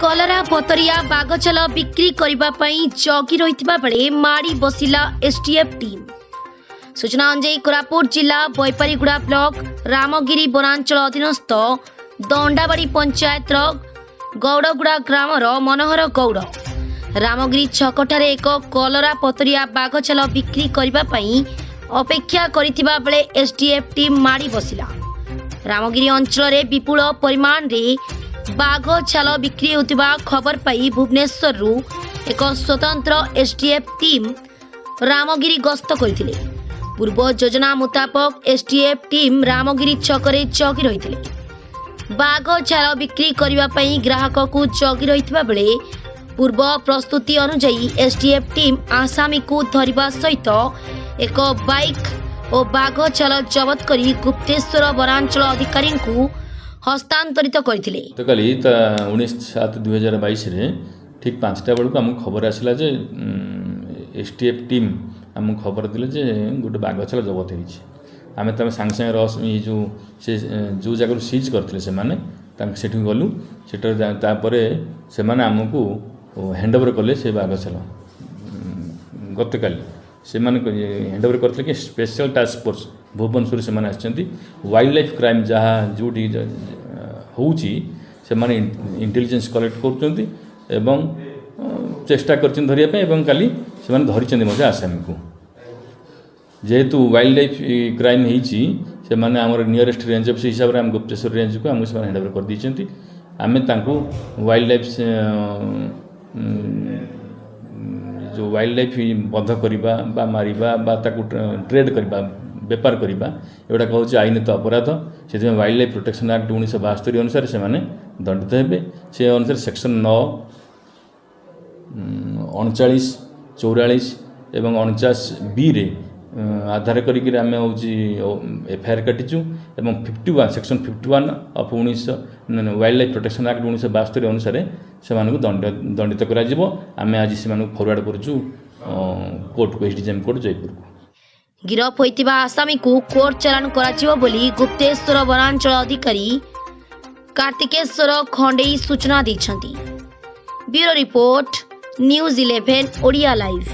କଲରା ପତରିଆ ବାଘଛାଲ ବିକ୍ରି କରିବା ପାଇଁ ଜଗି ରହିଥିବା ବେଳେ ମାଡ଼ି ବସିଲା ଏସ୍ଟିଏଫ୍ ଟିମ୍। ସୂଚନା ଅନୁଯାୟୀ, କୋରାପୁଟ ଜିଲ୍ଲା ବୈପାରିଗୁଡ଼ା ବ୍ଲକ ରାମଗିରି ବନାଞ୍ଚଳ ଅଧୀନସ୍ଥ ଦଣ୍ଡାବାଡ଼ି ପଞ୍ଚାୟତର ଗୌଡ଼ଗୁଡ଼ା ଗ୍ରାମର ମନୋହର ଗୌଡ଼ ରାମଗିରି ଛକଠାରେ ଏକ କଲରା ପତରିଆ ବାଘଛାଲ ବିକ୍ରି କରିବା ପାଇଁ ଅପେକ୍ଷା କରିଥିବା ବେଳେ ଏସ୍ଟିଏଫ୍ ଟିମ୍ ମାଡ଼ି ବସିଲା। ରାମଗିରି ଅଞ୍ଚଳରେ ବିପୁଳ ପରିମାଣରେ ବାଘ ଛାଲ ବିକ୍ରି ହେଉଥିବା ଖବର ପାଇ ଭୁବନେଶ୍ୱରରୁ ଏକ ସ୍ୱତନ୍ତ୍ର ଏସ୍ଟିଏଫ୍ ଟିମ୍ ରାମଗିରି ଗସ୍ତ କରିଥିଲେ। ପୂର୍ବ ଯୋଜନା ମୁତାବକ ଏସ୍ଟିଏଫ୍ ଟିମ୍ ରାମଗିରି ଛକରେ ଜଗି ରହିଥିଲେ। ବାଘ ଛାଲ ବିକ୍ରି କରିବା ପାଇଁ ଗ୍ରାହକକୁ ଜଗି ରହିଥିବା ବେଳେ ପୂର୍ବ ପ୍ରସ୍ତୁତି ଅନୁଯାୟୀ ଏସ୍ଟିଏଫ୍ ଟିମ୍ ଆସାମୀକୁ ଧରିବା ସହିତ ଏକ ବାଇକ୍ ଓ ବାଘ ଛାଲ ଜବତ କରି ଗୁପ୍ତେଶ୍ୱର ବନାଞ୍ଚଳ ଅଧିକାରୀଙ୍କୁ ହସ୍ତାନ୍ତରିତ କରିଥିଲେ। ଗତକାଲି 19/7/2022ରେ ଠିକ୍ 5ଟା ବେଳକୁ ଆମକୁ ଖବର ଆସିଲା ଯେ ଏସ୍ ଟି ଏଫ୍ ଟିମ୍ ଆମକୁ ଖବର ଦେଲେ ଯେ ଗୋଟେ ବାଘ ଛାଲ ଜବତ ହେଇଛି। ଆମେ ତମେ ସାଙ୍ଗେ ସାଙ୍ଗେ ରସ୍ ଏଇ ଯେଉଁ ସେ ଯେଉଁ ଜାଗାରୁ ସିଜ୍ କରିଥିଲେ ସେମାନେ, ତାଙ୍କ ସେଠିକୁ ଗଲୁ। ସେଠାରେ ତାପରେ ସେମାନେ ଆମକୁ ହ୍ୟାଣ୍ଡ ଓଭର କଲେ ସେ ବାଘ ଛାଲ। ଗତକାଲି ସେମାନେ ହ୍ୟାଣ୍ଡ ଓଭର କରିଥିଲେ କି ସ୍ପେଶାଲ ଟାସ୍କ ଫୋର୍ସ ଭୁବନେଶ୍ୱରରୁ ସେମାନେ ଆସିଛନ୍ତି। ୱାଇଲ୍ଡ ଲାଇଫ୍ କ୍ରାଇମ୍ ଯାହା ଯେଉଁଠି ହେଉଛି, ସେମାନେ ଇଣ୍ଟେଲିଜେନ୍ସ କଲେକ୍ଟ କରୁଛନ୍ତି ଏବଂ ଚେଷ୍ଟା କରିଛନ୍ତି ଧରିବା ପାଇଁ ଏବଂ କାଲି ସେମାନେ ଧରିଛନ୍ତି ମଧ୍ୟ ଆସାମୀକୁ। ଯେହେତୁ ୱାଇଲ୍ଡ ଲାଇଫ୍ କ୍ରାଇମ୍ ହେଇଛି, ସେମାନେ ଆମର ନିୟରେଷ୍ଟ ରେଞ୍ଜ ଅଫିସ୍ ହିସାବରେ ଆମ ଗୁପ୍ତେଶ୍ୱର ରେଞ୍ଜକୁ ଆମକୁ ସେମାନେ ହ୍ୟାଣ୍ଡ ଓଭର କରିଦେଇଛନ୍ତି। ଆମେ ତାଙ୍କୁ ୱାଇଲ୍ଡ ଲାଇଫ୍ ଯେଉଁ ୱାଇଲ୍ଡ ଲାଇଫ୍ ବଧ କରିବା ବା ମାରିବା ବା ତାକୁ ଟ୍ରେଡ୍ କରିବା, ବେପାର କରିବା, ଏଗୁଡ଼ାକ ହେଉଛି ଆଇନତଃ ଅପରାଧ। ସେଥିପାଇଁ ୱାଇଲ୍ଡ ଲାଇଫ୍ ପ୍ରୋଟେକ୍ସନ୍ ଆକ୍ଟ 1972 ଅନୁସାରେ ସେମାନେ ଦଣ୍ଡିତ ହେବେ। ସେ ଅନୁସାରେ ସେକ୍ସନ୍ 9, 39, 44 ଏବଂ 49 ବିରେ ଆଧାର କରିକିରି ଆମେ ହେଉଛି ଏଫଆଇଆର୍ କାଟିଛୁ ଏବଂ 51, section 51 of wild life protection act 1972 ଅନୁସାରେ ସେମାନଙ୍କୁ ଦଣ୍ଡିତ କରାଯିବ। ଆମେ ଆଜି ସେମାନଙ୍କୁ ଫରୱାର୍ଡ଼ କରୁଛୁ କୋର୍ଟକୁ, S D J M court, ଜୟପୁରକୁ। ଗିରଫ ହୋଇଥିବା ଆସାମୀକୁ କୋର୍ଟ ଚାଲାଣ କରାଯିବ ବୋଲି ଗୁପ୍ତେଶ୍ୱର ବନାଞ୍ଚଳ ଅଧିକାରୀ କାର୍ତ୍ତିକେଶ୍ୱର ଖଣ୍ଡେଇ ସୂଚନା ଦେଇଛନ୍ତି। Bureau report, news 11 Odia live.